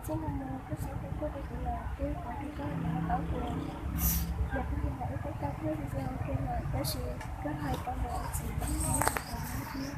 Txij no mus koj txhob hu tuaj rau kuv lawm thiab, kuv hais rau koj, kuv paub tias yog koj hu lawm wb twb tau ua video ua ke lawm, tab sis koj hais tau mus ua txiv, kuv